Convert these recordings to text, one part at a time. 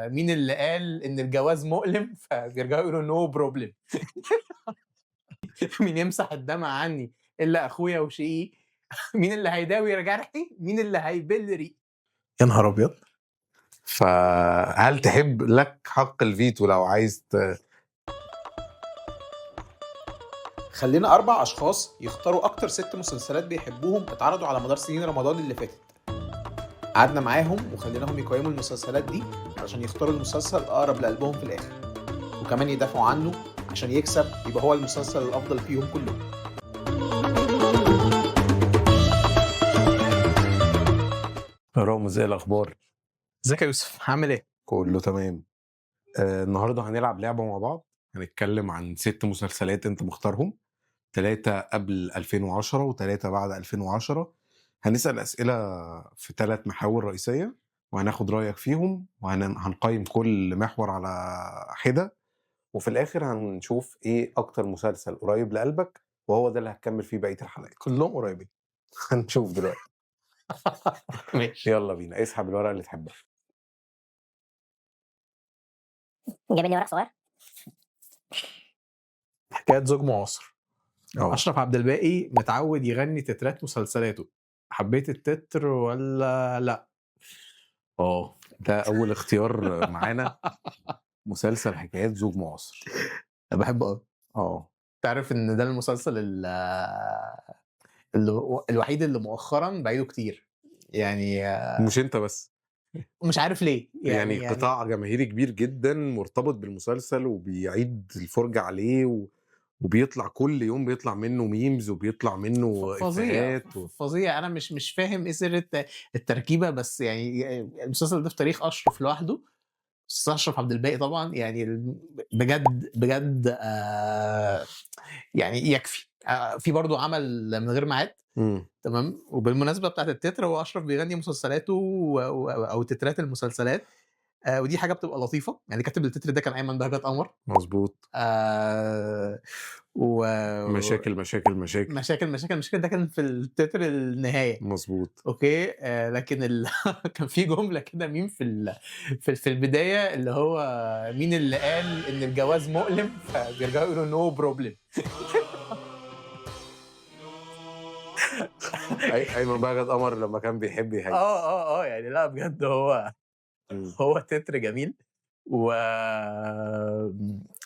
مين اللي قال إن الجواز مؤلم؟ فبيرجعوا يقولوا no problem. مين يمسح الدمع عني إلا أخويا وشقيقي، مين اللي هيداوي جرحي، مين اللي هيبل ريقي. يا نهار أبيض! فهل تحب لك حق الفيتو لو عايز خلينا 4 أشخاص يختاروا أكتر 6 مسلسلات بيحبوهم اتعرضوا على مدار سنين رمضان اللي فاتت. قعدنا معاهم وخليناهم يقيموا المسلسلات دي علشان يختاروا المسلسل الأقرب لقلبهم في الآخر، وكمان يدافعوا عنه عشان يكسب يبقى هو المسلسل الأفضل فيهم كلهم. رامز، ايه الأخبار؟ ازيك يا يوسف، عامل ايه؟ كله تمام. النهارده هنلعب لعبة مع بعض، هنتكلم عن 6 مسلسلات انت مختارهم، 3 قبل 2010 و3 بعد 2010. هنسأل أسئلة في 3 محاور رئيسية وهناخد رأيك فيهم، وهنقيم كل محور على حدة، وفي الآخر هنشوف إيه أكتر مسلسل قريب لقلبك وهو ده اللي هتكمل فيه بقية الحلقات. كلهم قريبين. هنشوف دلوقتي. ماشي، يلا بينا، اسحب الورقة اللي تحبها. جايب لي ورق صغير. حكاية زوج معاصر. أشرف عبد الباقي متعود يغني تترات مسلسلاته، حبيت التتر ولا لا؟ ده أول اختيار معانا، مسلسل حكايات زوج معاصر. أنا بحبه أوي. تعرف إن ده المسلسل الوحيد اللي مؤخراً بعيدة كتير. مش أنت بس. مش عارف ليه. قطاع جماهيري كبير جداً مرتبط بالمسلسل وبيعيد الفرجة عليه وبيطلع كل يوم، بيطلع منه ميمز وبيطلع منه إفيهات فظيع. أنا مش فاهم إيه سر التركيبة، بس المسلسل ده في تاريخ أشرف لوحده، أستاذ أشرف عبد الباقي طبعاً، بجد بجد، يكفي. في برضو عمل من غير ميعاد. تمام. وبالمناسبة بتاعت التتر، هو أشرف بيغني مسلسلاته أو تترات المسلسلات، ودي حاجة بتبقى لطيفة. كاتب التتر ده كان أيمن بهجت قمر. مظبوط. مشاكل، مشاكل، مشاكل. مشاكل، مشاكل، مشاكل، ده كان في التتر النهاية. مظبوط. لكن كان في جملة كده مين في البداية اللي هو مين اللي قال إن الجواز مؤلم، فبيرجعوا يقولوا no problem. أيمن بهجت قمر لما كان بيحب يهيس. لا بجد هو تتر جميل.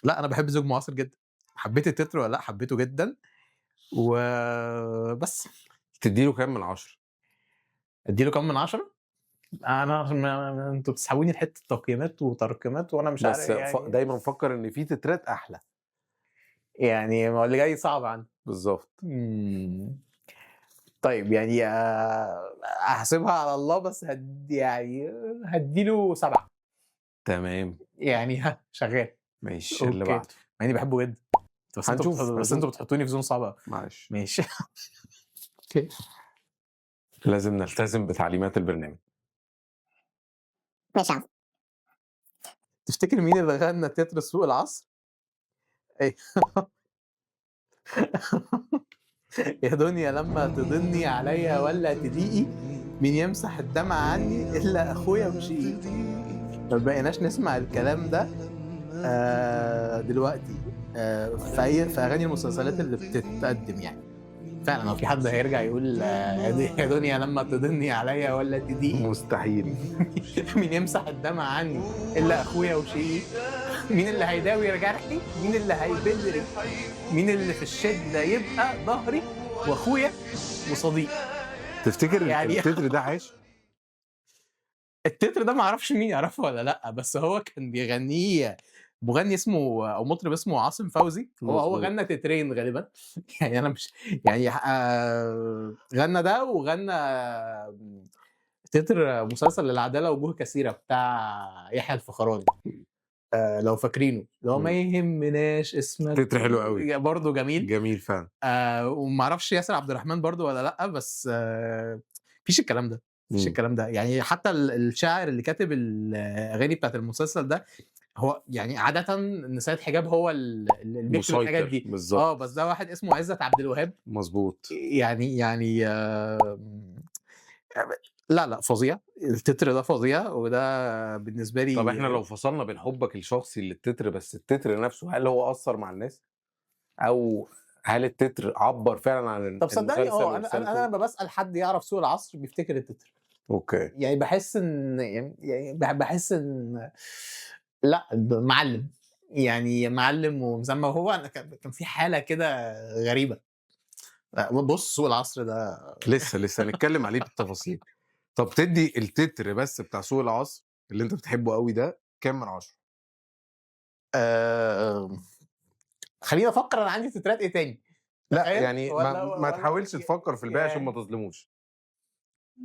لا، أنا بحب زوج معاصر جدا. حبيت التتر ولا لا؟ حبيته جدا. وبس. تديله كام من 10؟ اديله كام من 10؟ انتوا بتسحبوني لحته تقييمات وترقيمات وانا مش بس عارف يعني. دايما بفكر ان في تترات احلى. ما هو اللي جاي صعب عندي. بالظبط. طيب، هحسبها على الله، بس هديله 7. تمام. ها، شغال. ماشي، اللي أوكي. بعده. مع اني بحبه جدا. هنشوف، بس هنشوف. انتوا بتحطوني في zone صعبة أوي. معلش. ماشي. okay. لازم نلتزم بتعليمات البرنامج. ماشي يا عم. تفتكر مين اللي غنى تتر سوق العصر؟ إيه. يا دنيا لما تضني عليا ولا تضيقي، مين يمسح الدمع عني إلا أخويا وشقيقي. ما بقيناش نسمع الكلام ده دلوقتي في أغاني المسلسلات اللي بتتقدم. فعلاً لو في حد هيرجع يقول، يا دنيا لما تضني عليا ولا تضيقي، مستحيل. مين يمسح الدمع عني إلا أخويا وشقيقي، مين اللي هيداوي جرحي، مين اللي هيبل ريقي، مين اللي في الشدة يبقى ظهري وأخويا وصديقي. تفتكر التتر ده عاش؟ التتر ده ما اعرفش مين يعرفه ولا لا، بس هو كان بيغنيه مغني اسمه او مطرب اسمه عاصم فوزي. هو غنى تترين غالبا. يعني انا مش يعني، غنى ده وغنى تتر مسلسل للعدالة وجوه كثيرة بتاع يحيى الفخراني، لو فاكرينه، اللي هو ما يهمناش اسمك. تتر حلو قوي. برضه جميل. جميل فعلا. وما اعرفش ياسر عبد الرحمن برضه ولا لا، بس مفيش الكلام ده، مفيش الكلام ده. حتى الشاعر اللي كاتب الاغاني بتاعت المسلسل ده، هو عادة إن سيد حجاب هو اللي بيكتب مسيطر. الحاجات دي. بالظبط. بس ده واحد اسمه عزت عبد الوهاب. مظبوط. لا لا، فظيع، التتر ده فظيع، وده بالنسبة لي. طب احنا لو فصلنا بين حبك الشخصي للتتر، بس التتر نفسه هل هو اثر مع الناس؟ او هل التتر عبر فعلا عن طب صدقني المسلسل انا ورسالته؟ لما بسال حد يعرف سوق العصر بيفتكر التتر. okay. يعني بحس ان يعني بحس ان لا، معلم، يعني معلم ومسمى. وهو انا كان في حاله كده غريبة. بص، سوق العصر ده لسه هنتكلم عليه بالتفاصيل. طب تدي التتر بس بتاع سوق العصر اللي انت بتحبه قوي ده كام من 10؟ خليني افكر، انا عندي تترات ايه تاني؟ لا تخيل؟ يعني ما تحاولش تفكر في الباقي عشان ما تظلموش.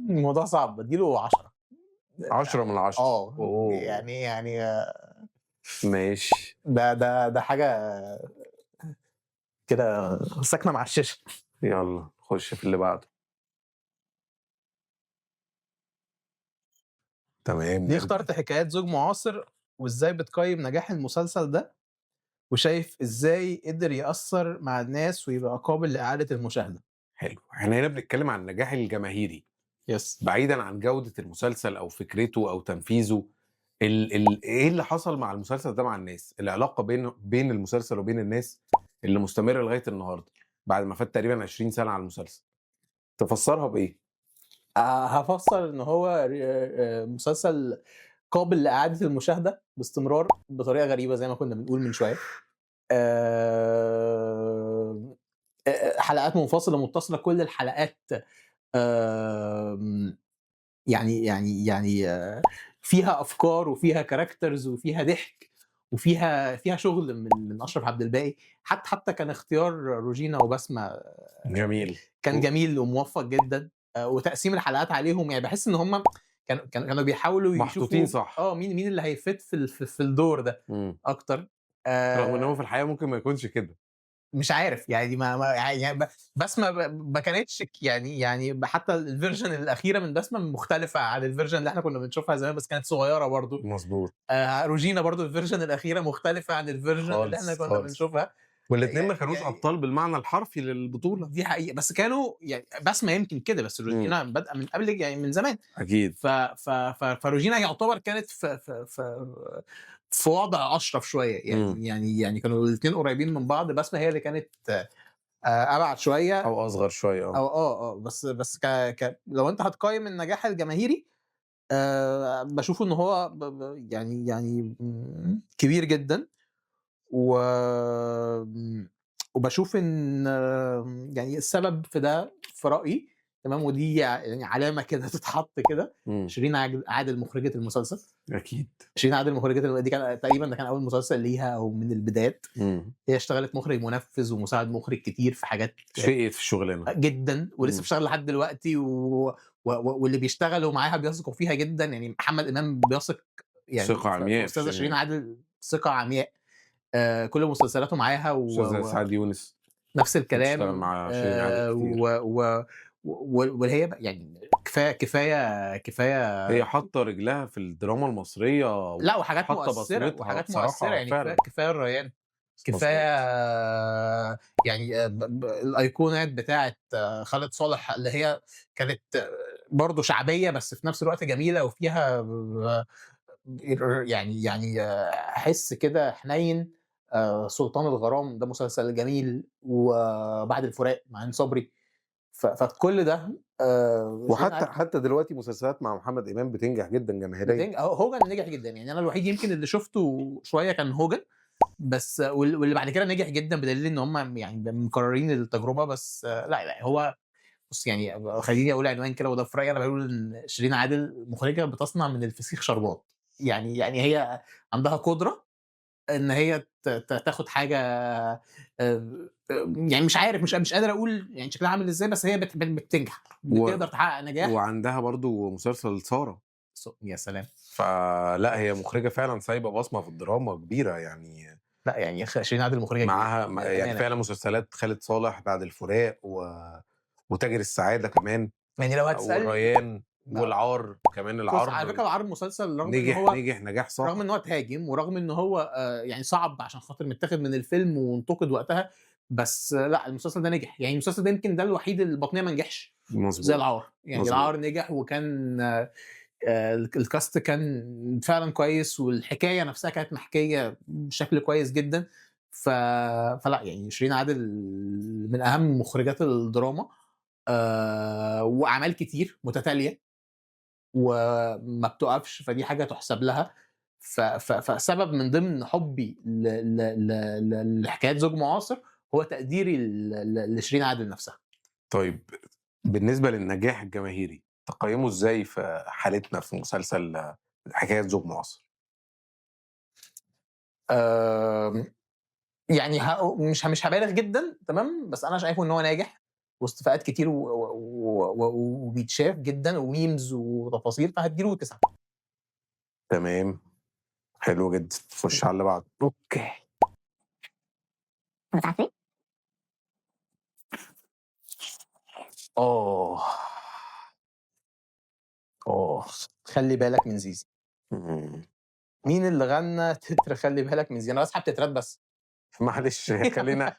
الموضوع صعب. بديله 10. 10 من 10. يعني ماشي. ده حاجة كده ساكنة مع الشاشة. يلا خش في اللي بعده. تمام. ليه اخترت حكايات زوج معاصر، وازاي بتقيم نجاح المسلسل ده، وشايف ازاي قدر يأثر مع الناس ويبقى قابل لإعادة المشاهدة؟ حلو، احنا هنا بنتكلم عن النجاح الجماهيري. yes. بعيدا عن جودة المسلسل او فكرته او تنفيذه، ايه اللي حصل مع المسلسل ده مع الناس؟ العلاقة بين المسلسل وبين الناس اللي مستمرة لغاية النهاردة بعد ما فات تقريبا 20 سنة على المسلسل، تفسرها بإيه؟ هفسر ان هو مسلسل قابل لإعادة المشاهدة باستمرار بطريقة غريبة زي ما كنا بنقول من شوية. حلقات منفصلة متصلة، كل الحلقات يعني يعني يعني فيها أفكار وفيها characters وفيها ضحك وفيها شغل من أشرف عبد الباقي. حتى كان اختيار روجينا وبسمة جميل، كان جميل وموفق جدا. وتقسيم الحلقات عليهم، يعني بحس ان هم كانوا بيحاولوا محطوطين صح. مين اللي هيفت في الدور ده اكتر. رغم ان هو في الحقيقة ممكن ما يكونش كده، مش عارف يعني ما يعني بسمة ما كانتش يعني حتى ال version الاخيرة من بسمة مختلفة عن ال version اللي احنا كنا بنشوفها زمان، بس كانت صغيرة برضو. مظبوط. روجينا برضو ال version الاخيرة مختلفة عن ال version اللي احنا كنا بنشوفها، والاثنين ما كانوش ابطال بالمعنى الحرفي للبطولة، دي حقيقة. بس كانوا يعني بسمة يمكن كده، بس روجينا بادئه من قبل يعني من زمان اكيد. فروجينا يعتبر كانت في وضع اشرف شوية يعني. يعني كانوا الاثنين قريبين من بعض، بسمة هي اللي كانت ابعد شوية او اصغر شوية. او بس لو انت هتقيم النجاح الجماهيري، بشوفه ان هو يعني كبير جدا، وبشوف ان يعني السبب في ده في رايي، تمام، ودي يعني علامة كده تتحط كده، شيرين عادل مخرجه المسلسل. اكيد شيرين عادل مخرجه دي كان تقريبا ده كان اول مسلسل ليها او من البدايات. هي اشتغلت مخرج منفذ ومساعد مخرج كتير في حاجات، شقيت في الشغلانة جدا، ولسه بتشتغل لحد دلوقتي، واللي بيشتغلوا معاها بيثقوا فيها جدا. يعني محمد امام بيثق يعني ثقة عمياء، استاذه شيرين عادل ثقة عمياء. كل مسلسلاته معاها، استاذ سعد يونس نفس الكلام، اشتغل مع شيرين عادل كتير. واللي هي يعني كفاية كفاية كفاية هي حاطه رجلها في الدراما المصرية، لا وحاجات مؤثرة، وحاجات مؤثرة يعني. كفاية الريان، كفاية يعني الايقونات بتاعه خالد صالح اللي هي كانت برضه شعبية بس في نفس الوقت جميلة، وفيها يعني حس كده حنين. سلطان الغرام ده مسلسل جميل، وبعد الفراق مع هند صبري. فكل ده وحتى حتى دلوقتي مسلسلات مع محمد امام بتنجح جدا جماهيريا. هوجن نجح جدا يعني، انا الوحيد يمكن اللي شفته شوية كان هوجن بس، واللي بعد كده نجح جدا بدليل ان هم يعني مكررين التجربة. بس لا هو بص، يعني خليني اقول عنوان كده، وده في رايي انا بقول ان شيرين عادل مخرجه بتصنع من الفسيخ شربات. يعني هي عندها قدره ان هي تاخد حاجة، يعني مش عارف، مش قادر اقول يعني شكلها عامل ازاي، بس هي بتنجح، بتقدر تحقق نجاح. وعندها برضو مسلسل ساره، يا سلام. فلا هي مخرجه فعلا سايبه بصمة في الدراما كبيرة يعني. لا يعني شيرين عادل مخرجه معاها يعني فعلا مسلسلات خالد صالح بعد الفراق وتاجر السعادة كمان، يعني لو هتسال والريان والعار كمان. العار على فكرة، العار مسلسل رغم نجح ان هو نجح نجاح صعب، رغم ان هو اتهاجم، ورغم ان هو يعني صعب عشان خاطر متاخد من الفيلم وانتقد وقتها، بس لا المسلسل ده نجح. يعني المسلسل ده يمكن ده الوحيد اللي البطنيه ما نجحش، مظبوط. زي العار يعني. مظبوط. العار نجح، وكان ال cast كان فعلا كويس، والحكاية نفسها كانت محكيه بشكل كويس جدا. فلا يعني شيرين عادل من اهم مخرجات الدراما، واعمال كتير متتالية وما بتقفش، فدي حاجة تحسب لها. فسبب من ضمن حبي لحكايات زوج معاصر هو تقديري لشيرين عادل نفسها. طيب بالنسبة للنجاح الجماهيري تقيمه ازاي في حالتنا في مسلسل حكاية زوج معاصر؟ يعني مش هبالغ جدا، تمام، بس انا شايفه ان هو ناجح وسط فئات كتير وبيتشاف جدا و memes وتفاصيل، فهديله 9. تمام، حلو جدا. خش على اللي بعده. okay. مش خلي بالك من زيزي. مين اللي غنى تتر خلي بالك من زيزي؟ انا بسحب تترات بس. معلش، خلينا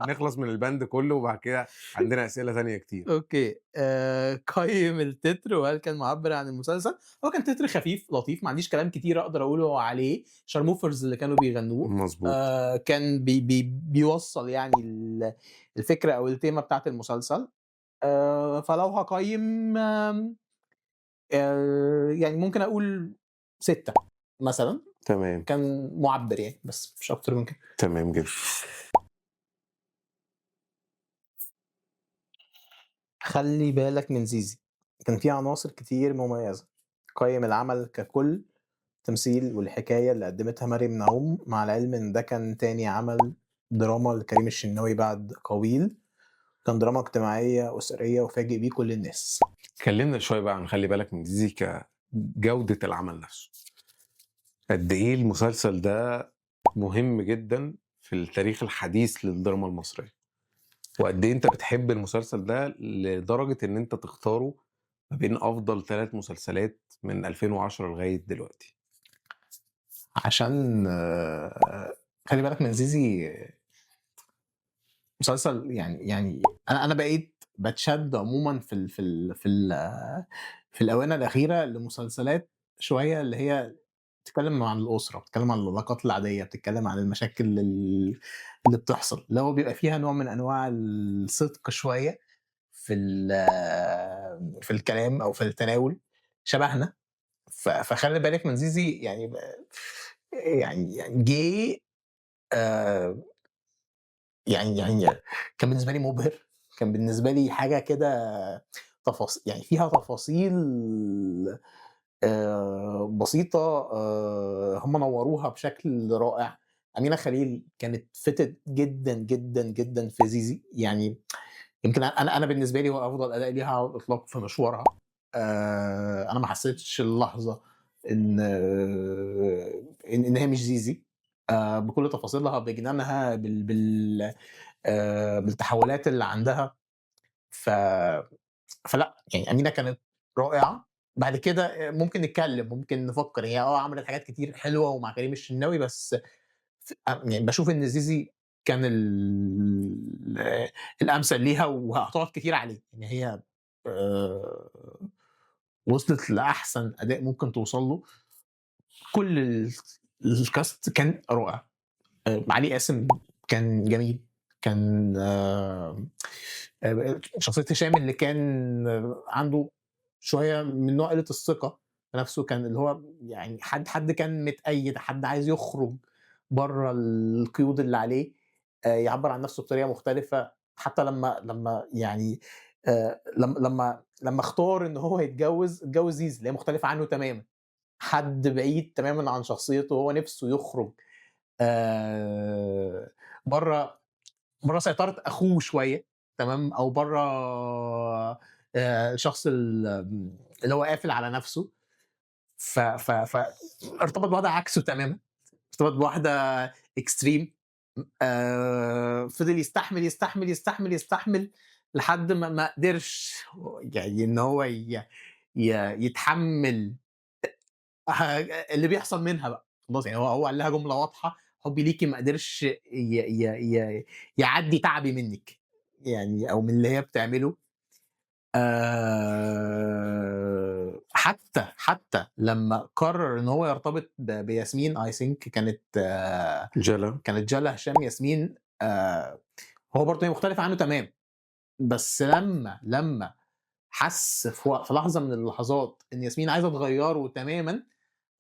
نخلص من البند كله، وبعد كده عندنا اسئلة ثانية كتير. okay. قيم التتر، وهل كان معبر عن المسلسل؟ هو كان تتر خفيف لطيف، ما عنديش كلام كتير اقدر اقوله عليه. شارموفرز اللي كانوا بيغنوه. مظبوط. كان بي بي بيوصل يعني الفكرة او التيمه بتاعت المسلسل. فلو هقيم، يعني ممكن اقول 6 مثلا. تمام. كان معبر يعني، بس مش اكتر من كده. تمام جدا. خلي بالك من زيزي كان فيه عناصر كتير مميزة. قيم العمل ككل، تمثيل والحكاية اللي قدمتها مريم نعوم، مع العلم ان ده كان تاني عمل دراما لكريم الشناوي بعد قويل، كان دراما اجتماعية أسرية وفاجئ بيه كل الناس. اتكلمنا شوية بقى عن خلي بالك من زيزي كجوده العمل نفسه. قد ايه المسلسل ده مهم جدا في التاريخ الحديث للدراما المصرية، وقد ايه انت بتحب المسلسل ده لدرجة ان انت تختاره ما بين افضل 3 مسلسلات من 2010 لغاية دلوقتي؟ عشان خلي بالك من زيزي مسلسل يعني انا بقيت بتشد عموما في ال في ال في ال في الاونة الاخيرة لمسلسلات شوية اللي هي بتتكلم عن الاسرة، بتتكلم عن العلاقات العادية، بتتكلم عن المشاكل اللي بتحصل، اللي هو بيبقى فيها نوع من انواع الصدق شوية في الكلام او في التناول شبهنا. فخلي بالك من زيزي يعني جه يعني كان بالنسبة لي مبهر، كان بالنسبة لي حاجة كده يعني فيها تفاصيل بسيطة، هم نوروها بشكل رائع. امينه خليل كانت فتت جدا جدا جدا في زيزي، يعني يمكن انا بالنسبة لي هو افضل اداء ليها على الاطلاق في مشوارها. انا ما حسيتش اللحظة ان ان هي مش زيزي، بكل تفاصيلها، بجنانها، بالتحولات اللي عندها. فلا يعني امينه كانت رائعة. بعد كده ممكن نتكلم، ممكن نفكر هي عملت حاجات كتير حلوة ومع كريم الشناوي، بس يعني بشوف ان زيزي كان الامثل ليها وهتقعد كتير عليه. يعني هي وصلت لاحسن اداء ممكن توصل له. كل الكاست كان رائع. علي قاسم كان جميل، كان شخصية هشام اللي كان عنده شوية من نوع قلة الثقة في نفسه، كان اللي هو يعني حد كان متأيد، حد عايز يخرج بره القيود اللي عليه، يعبر عن نفسه بطريقة مختلفة. حتى لما يعني لما اختار ان هو يتجوز، اتجوز زيزي اللي هي مختلفة عنه تماما، حد بعيد تماما عن شخصيته، وهو نفسه يخرج بره سيطرة اخوه شوية، تمام، او بره الشخص اللي هو قافل على نفسه. ف ف ف ارتبط بواحدة عكسه تماما، ارتبط بواحدة extreme. فضل يستحمل يستحمل يستحمل يستحمل لحد ما قدرش يعني ان هو يتحمل اللي بيحصل منها بقى خلاص. يعني هو قال لها جملة واضحة، حبي ليكي ما قدرش يعدي تعبي منك يعني، او من اللي هي بتعمله. حتى لما قرر ان هو يرتبط بياسمين، I think كانت جلا، كانت جلا هشام ياسمين. هو برضه هي مختلفة عنه تمام، بس لما حس في لحظة من اللحظات ان ياسمين عايزه تغيره تماما،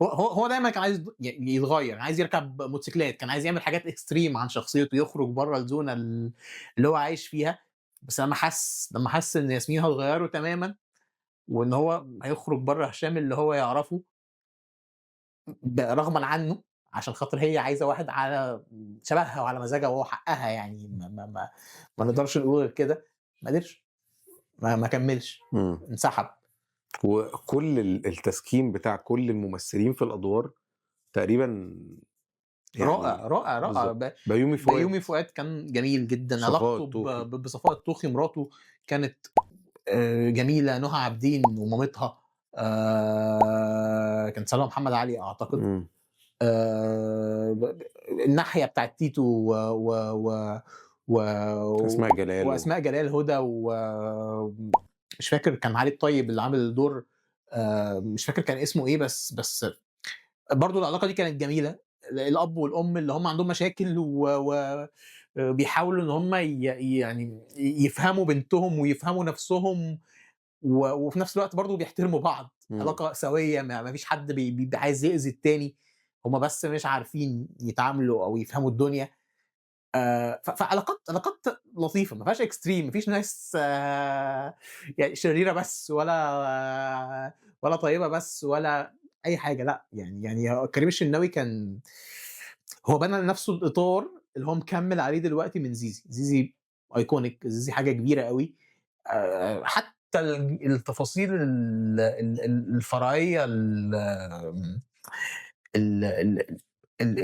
هو دايما كان عايز يتغير، عايز يركب موتوسيكلات، كان عايز يعمل حاجات extreme عن شخصيته، يخرج بره ال zone اللي هو عايش فيها. بس لما حس ان ياسمين هتغيره تماما، وان هو هيخرج بره هشام اللي هو يعرفه رغما عنه، عشان خاطر هي عايزه واحد على شبهها وعلى مزاجها وهو حقها، يعني ما ما ما, ما نقدرش نقول غير كده. ما قدرش، ما كملش، انسحب. وكل التسكين بتاع كل الممثلين في الادوار تقريبا يعني رائع رائع رائع. بيومي فؤاد، بيومي فؤاد كان جميل جدا، علاقته بصفاء الطوخي مراته كانت جميلة. نهى عابدين ومامتها كان سلمى محمد علي اعتقد. الناحية بتاعت تيتو و و و اسماء جلال، واسماء جلال هدى، ومش فاكر كان علي الطيب اللي عامل الدور، مش فاكر كان اسمه ايه، بس برضو العلاقة دي كانت جميلة. الاب والام اللي هم عندهم مشاكل وبيحاولوا ان هم يعني يفهموا بنتهم ويفهموا نفسهم، وفي نفس الوقت برضو بيحترموا بعض. علاقة سويه، ما فيش حد عايز يأذي التاني، هما بس مش عارفين يتعاملوا او يفهموا الدنيا. فعلاقات علاقات لطيفة، ما فيهاش extreme، ما فيش ناس يعني شريرة بس ولا طيبة بس ولا اي حاجة، لا. يعني كريم الشناوي كان هو بنى لنفسه الاطار اللي هو مكمل عليه دلوقتي من زيزي. زيزي iconic، زيزي حاجة كبيرة قوي. حتى التفاصيل الفرعية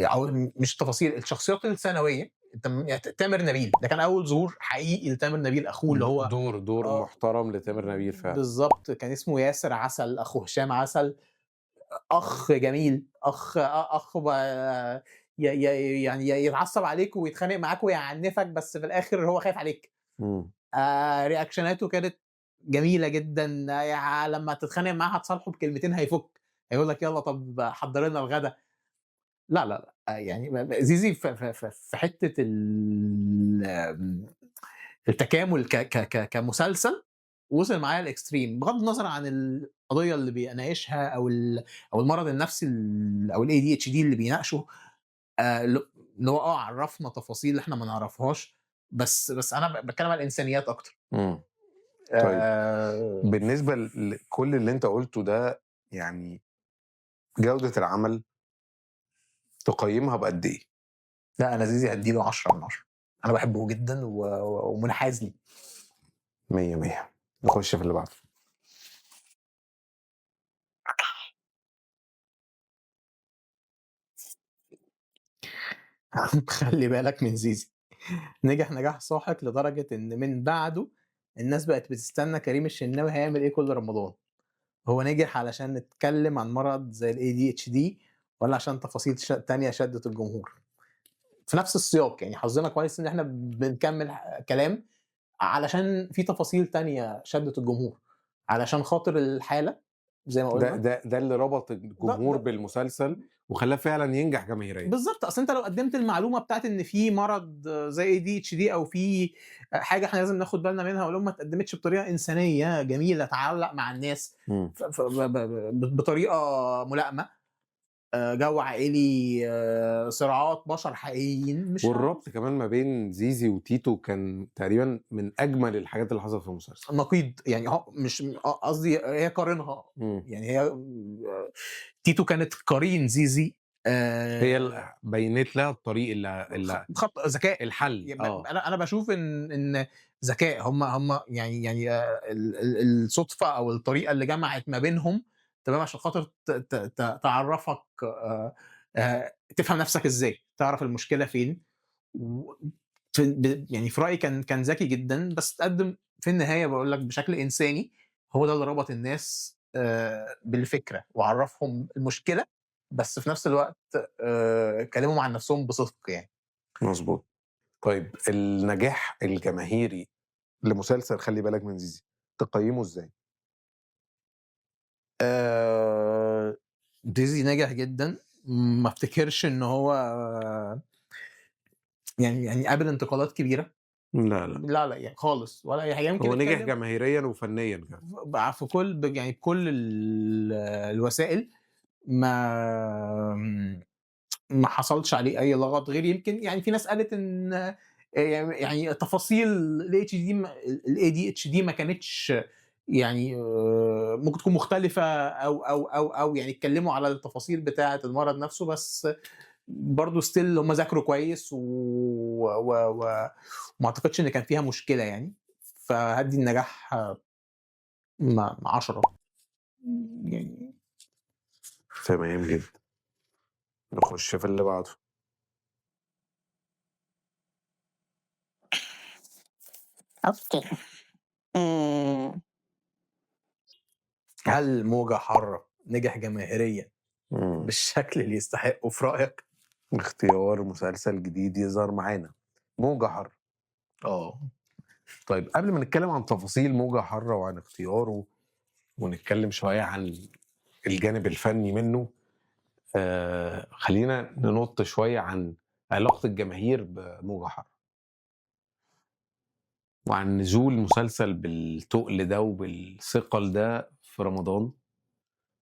او مش تفاصيل، الشخصيات الثانوية. تامر نبيل ده كان اول ظهور حقيقي لتامر نبيل، اخوه اللي هو دور محترم لتامر نبيل فعلا. بالظبط، كان اسمه ياسر عسل، اخو هشام عسل، اخ جميل، اخ يعني يتعصب عليك ويتخانق معاك ويعنفك، بس في الاخر هو خايف عليك. رياكشناته كانت جميلة جدا. يعني لما تتخانق معاه هتصالحه بكلمتين هيفك، هيقول لك يلا طب حضر لنا الغدا. لا لا لا، يعني زيزي في حتة التكامل كمسلسل وصل معايا ال extreme، بغض النظر عن القضية اللي بيناقشها او المرض النفسي او ال ADHD اللي بيناقشه، اللي هو عرفنا تفاصيل احنا ما نعرفهاش، بس انا بتكلم على الانسانيات اكتر. طيب بالنسبة لكل اللي انت قلته ده، يعني جوده العمل تقيمها بقد ايه؟ لا انا زيزي هديله 10 من 10، انا بحبه جدا ومنحاز لي 100. نخش في اللي بعده. خلي بالك من زيزي، نجح نجاح ساحق لدرجة ان من بعده الناس بقت بتستنى كريم الشناوي هيعمل ايه كل رمضان. هو نجح علشان نتكلم عن مرض زي ال ADHD ولا عشان تفاصيل تانية شدت الجمهور؟ في نفس السياق، يعني حظنا كويس ان احنا بنكمل كلام علشان في تفاصيل تانية شدت الجمهور، علشان خاطر الحالة زي ما قلنا. ده اللي ربط الجمهور بالمسلسل وخلاه فعلا ينجح جماهيريا. بالظبط، اصل انت لو قدمت المعلومة بتاعت ان في مرض زي ADHD او في حاجة احنا لازم ناخد بالنا منها، ولو ما اتقدمتش بطريقة انسانيه جميلة تعلق مع الناس بطريقة ملائمه، جو عائلي، صراعات بشر حقيقيين، مش والربط كمان ما بين زيزي وتيتو كان تقريبا من اجمل الحاجات اللي حصلت في المسلسل. نقيض يعني، مش قصدي هي قارنها، يعني هي تيتو كانت قرين زيزي، هي بينت لها الطريق اللي خط ذكاء الحل. يعني انا بشوف ان ذكاء هم يعني الصدفة او الطريقة اللي جمعت ما بينهم، تمام، عشان خاطر تعرفك، تفهم نفسك ازاي، تعرف المشكلة فين. يعني في رايي كان ذكي جدا، بس تقدم في النهاية بقول لك بشكل انساني. هو ده اللي ربط الناس بالفكرة وعرفهم المشكلة، بس في نفس الوقت كلمهم عن نفسهم بصدق يعني. مظبوط. طيب النجاح الجماهيري لمسلسل خلي بالك من زيزي تقيمه ازاي؟ ديزي ناجح جدا، ما افتكرش ان هو يعني قابل انتقادات كبيرة. لا لا لا لا يعني خالص ولا اي حاجة. يمكن هو نجح اتكلم جماهيريا وفنيا كمان في كل، يعني كل الوسائل، ما حصلش عليه اي لغط، غير يمكن يعني في ناس قالت ان يعني تفاصيل ال HD ال ADHD ما كانتش يعني ممكن تكون مختلفة او يعني اتكلموا على التفاصيل بتاعه المرض نفسه، بس برضه still هم ذاكروا كويس وما اعتقدش ان كان فيها مشكلة يعني. فهدي النجاح 10 يعني. تمام جدا، نخش في اللي بعده. okay. هل موجة حارة نجح جماهيريا بالشكل اللي يستحقه في رأيك؟ اختيار مسلسل جديد يظهر معانا، موجة حارة. طيب قبل ما نتكلم عن تفاصيل موجة حارة وعن اختياره ونتكلم شوية عن الجانب الفني منه، خلينا ننط شوية عن علاقة الجماهير بموجة حارة وعن نزول مسلسل بالتقل ده وبالثقل ده في رمضان،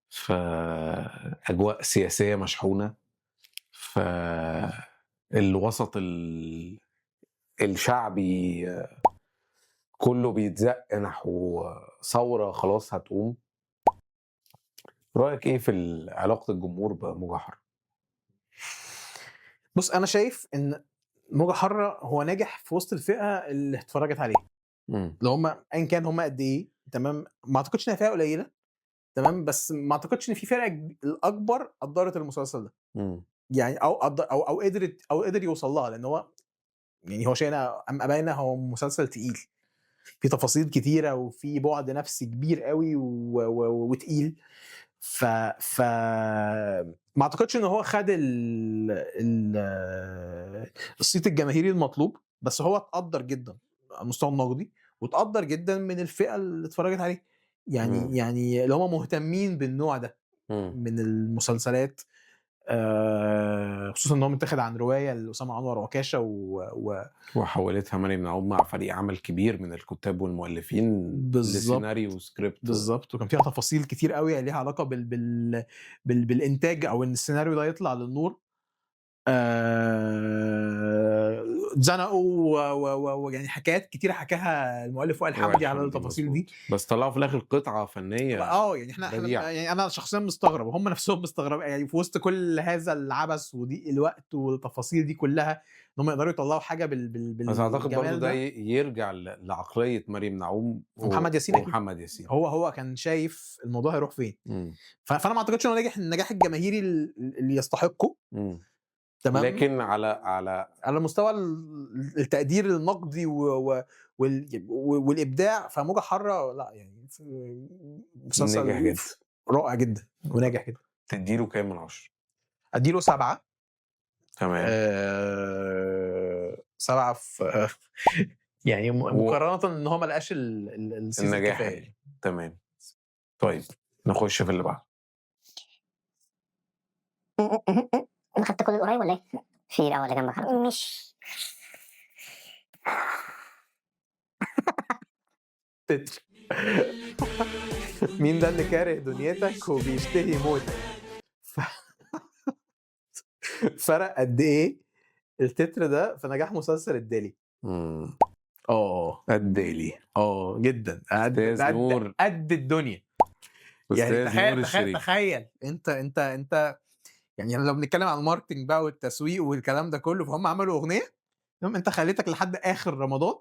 في أجواء سياسية مشحونة، في الوسط الشعبي كله بيتزق نحو ثورة خلاص هتقوم. رأيك إيه في علاقة الجمهور بموجة حارة؟ بص، أنا شايف إن موجة حارة هو ناجح في وسط الفئة اللي اتفرجت عليه، اللي هم أيا كان هم قد إيه، تمام، ما أعتقدش إنها فئة قليلة، تمام، بس ما أعتقدش إن في فرقة الأكبر قدرت المسلسل ده. يعني أو قدر أو أو قدرت أو قدر يوصل لها، لأن هو يعني هو شئنا أم أبينا هو مسلسل تقيل، في تفاصيل كتيرة وفي بعد نفسي كبير قوي وتقيل. ف ما اعتقدش ان هو خد الصيت الجماهيري المطلوب، بس هو اتقدر جدا على المستوى النقدي، واتقدر جدا من الفئة اللي اتفرجت عليه، يعني يعني اللي هم مهتمين بالنوع ده من المسلسلات، خصوصا ان هو متاخد عن رواية لاسامة انور عكاشة وحولتها مريم نعوم مع فريق عمل كبير من الكتاب والمؤلفين لسيناريو وسكريبت. بالظبط، وكان فيها تفاصيل كتير قوي ليها علاقة بالانتاج او ان السيناريو ده يطلع للنور. اتزنقوا ويعني حكايات كتير حكاها المؤلف وائل حمدي على التفاصيل دي، بس طلعوا في الاخر قطعه فنية. يعني احنا يعني انا شخصيا مستغرب وهم نفسهم مستغرب، يعني في وسط كل هذا العبث وضيق الوقت والتفاصيل دي كلها ان هم يقدروا يطلعوا حاجة بال بس اعتقد برضه ده يرجع لعقليه مريم نعوم ومحمد ياسين. ومحمد ياسين هو كان شايف الموضوع هيروح فين. فانا ما اعتقدش انه نجح النجاح الجماهيري اللي يستحقه، تمام، لكن على على مستوى التقدير النقدي والابداع، فموجة حارة لا يعني مسلسل ناجح جدا، رائع جدا وناجح جدا. تديله كام من 10؟ اديله 7. تمام. 7 في يعني مقارنة ان هو ما لقاش النجاح كفاية. تمام. طيب نخش في اللي بعده. انا خدت كل القريب ولا ايه؟ في الاول اللي جنبك مش تتر. مين ده اللي كاره دنيتك وبيشتهي موتك؟ فرق قد ايه التتر ده في نجاح مسلسل الدالي؟ الدالي جدا، قد الدنيا يعني. تخيل انت يعني لو بنتكلم عن ال marketing بقى والتسويق والكلام ده كله، فهم عملوا اغنية انت خليتك لحد اخر رمضان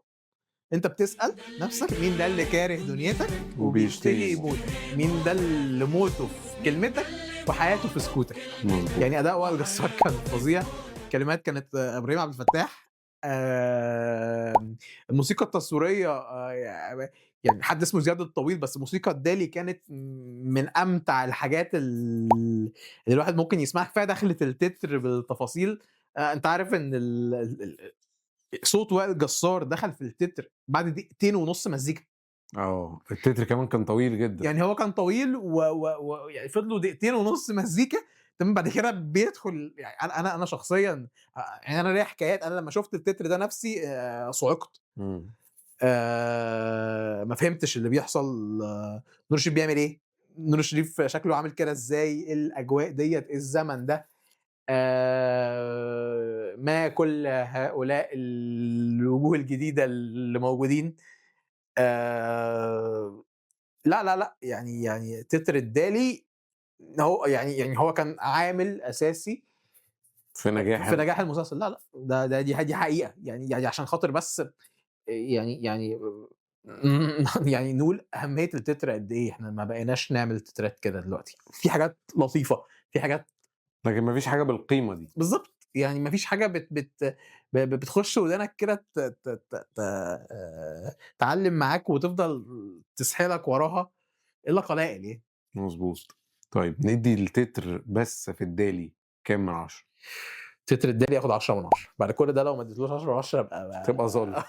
انت بتسال نفسك مين ده اللي كاره دنيتك وبيشتهي موتك، مين ده اللي موته في كلمتك وحياته في سكوتك. يعني اداء وائل جسار كان فظيع، كلمات كانت ابراهيم عبد الفتاح، الموسيقى التصويرية يعني حد اسمه زياد الطويل، بس موسيقى الدالي كانت من امتع الحاجات اللي الواحد ممكن يسمعها. كفاية دخلت التتر بالتفاصيل. انت عارف ان صوت وائل جسار دخل في التتر بعد 2.5 دقيقة مزيكا. التتر كمان كان طويل جدا. يعني هو كان طويل و و و يعني فضلوا دقيقتين ونص مزيكا، تمام، بعد كده بيدخل يعني أنا شخصيًا يعني أنا ليّا حكايات، أنا لمّا شُفت التتر ده نفسي صُعقت. ما فهمتش اللي بيحصل، نور الشريف بيعمل إيه؟ نور الشريف شكله عامل كده إزاي؟ إيه الأجواء ديّة؟ إيه الزمن ده؟ ما كل هؤلاء الوجوه الجديدة اللي موجودين؟ آآ لا، لا، لأ، يعني تتر الدالي هو يعني هو كان عامل أساسي في نجاح في نجاح المسلسل. لا، لأ، ده ده دي حقيقة، يعني عشان خاطر بس يعني يعني نقول أهمية التتر قد إيه، إحنا ما بقيناش نعمل تترات كده دلوقتي. في حاجات لطيفة، في حاجات، لكن ما فيش حاجة بالقيمة دي. بالضبط، يعني ما فيش حاجة بت بت ب بتخش ودانك كده ت ت ت ت تعلّم معاك وتفضل تسحلك وراها إلا قلائل يعني. مظبوط. طيب ندي التتر بس في الدالي كام من 10؟ تتر الدالي ياخد 10 من 10. بعد كل ده لو ما اديتلوش 10 من 10 ابقى تبقى ظالم.